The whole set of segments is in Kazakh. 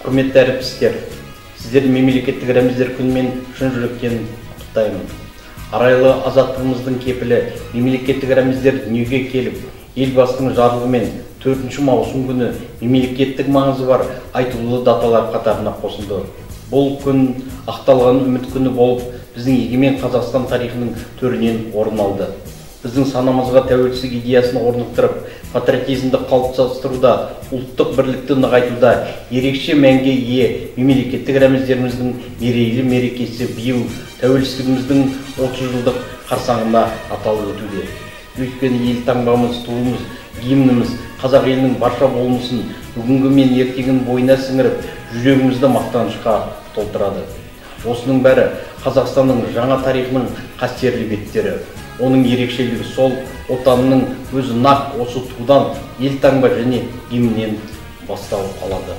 Құрметті әріптестер, сіздерді мемлекеттік рәміздер күнімен шын жүректен құттықтаймын. Арайлы азаттығымыздың кепілі мемлекеттік рәміздер дүниеге келіп, Елбасының жарлығымен 4 маусым күні мемлекеттік маңызы бар айтулы даталар қатарына қосылды. Бұл күн ақталған үміт күні болып, біздің егемен Қазақстан тарихының төрінен орын алды. Біздің санамызға тәуелсіздік идеясын орнықтырып, патриотизмді қалыптастыруда, ұлттық бірлікті нығайтуда ерекше мәнге ие мемлекеттік рәміздеріміздің мерейлі мерекесі биыл тәуелсіздігіміздің 30 жылдық қарсаңында аталып өтуде. Өйткені ел таңбамыз, туымыз, гимніміз қазақ елінің барша болмысын бүгінгі мен ертеңін бойына сіңіріп, жүрегімізді мақтанышқа толтырады. Осының бәрі Қазақстанның жаңа тарихының қастерлі беттері. Оның ерекшелігі сол, отанның өзі нақ осы тудан, ел таңба және гимннен бастау алады.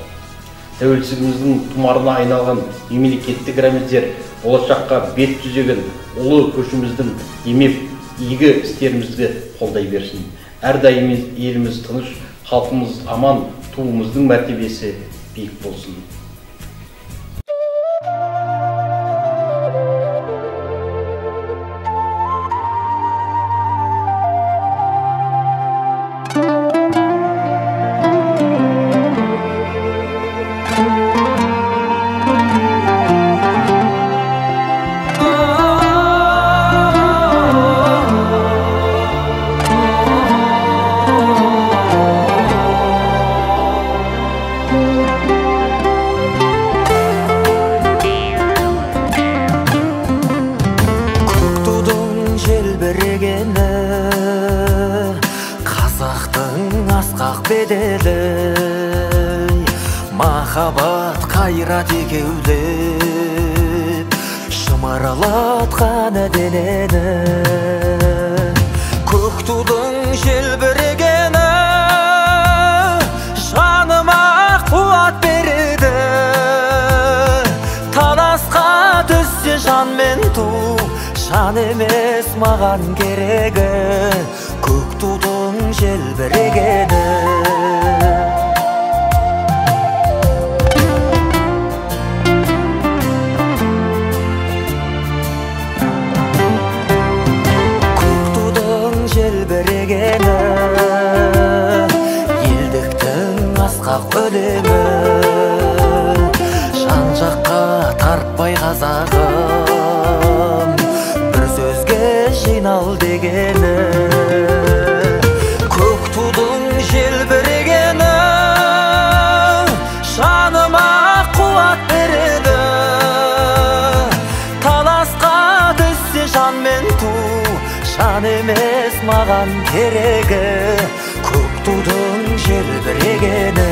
Тәуелсіздігіміздің тұмарына айналған мемлекеттік рәміздер болашаққа бет түзеген ұлы көшіміздің демеп игі істерімізді қолдай берсін. Әрдайым еліміз тыныш, халқымыз аман, туымыздың мәртебесі биік болсын. Махаббат қайрат екеулеп шымырлатқан денені, көк тудың желбірегені жаныма қуат береді. Таласқа түссе жан мен ту, жан емес маған керегі, көк тудың желбірегені. Желбірегені елдіктің асқақ өлеңі, жан жаққа тартпай қазағым, бір сөзге жинал дегені. Көк тудың желбірегені жаныма қуат береді. Таласқа түссе жан мен ту, жан емес маған керегі, көк тудың желбірегені.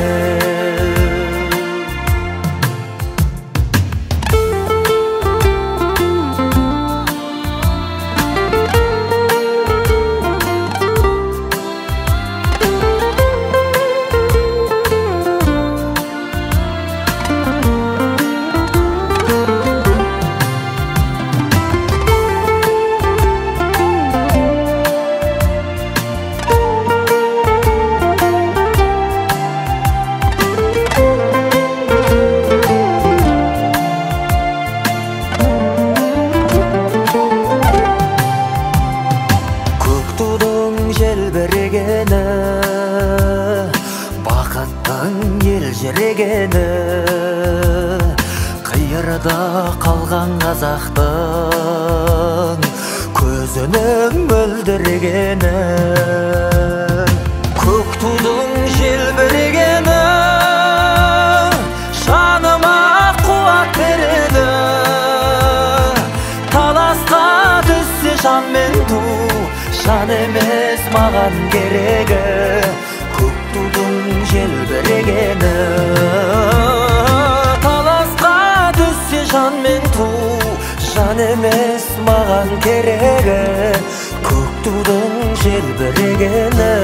Желбірегені бақыттың елжірегені, қиырда қалған қазақтың көзінің мөлдірегені. Көк тудың желбірегені жаныма қуат береді. Таласқа түссе жан мен ту, жан емес маған керегі, көк тудың желбірегені. Таласқа түссе жан мен ту, жан емес маған керегі, көк тудың желбірегені.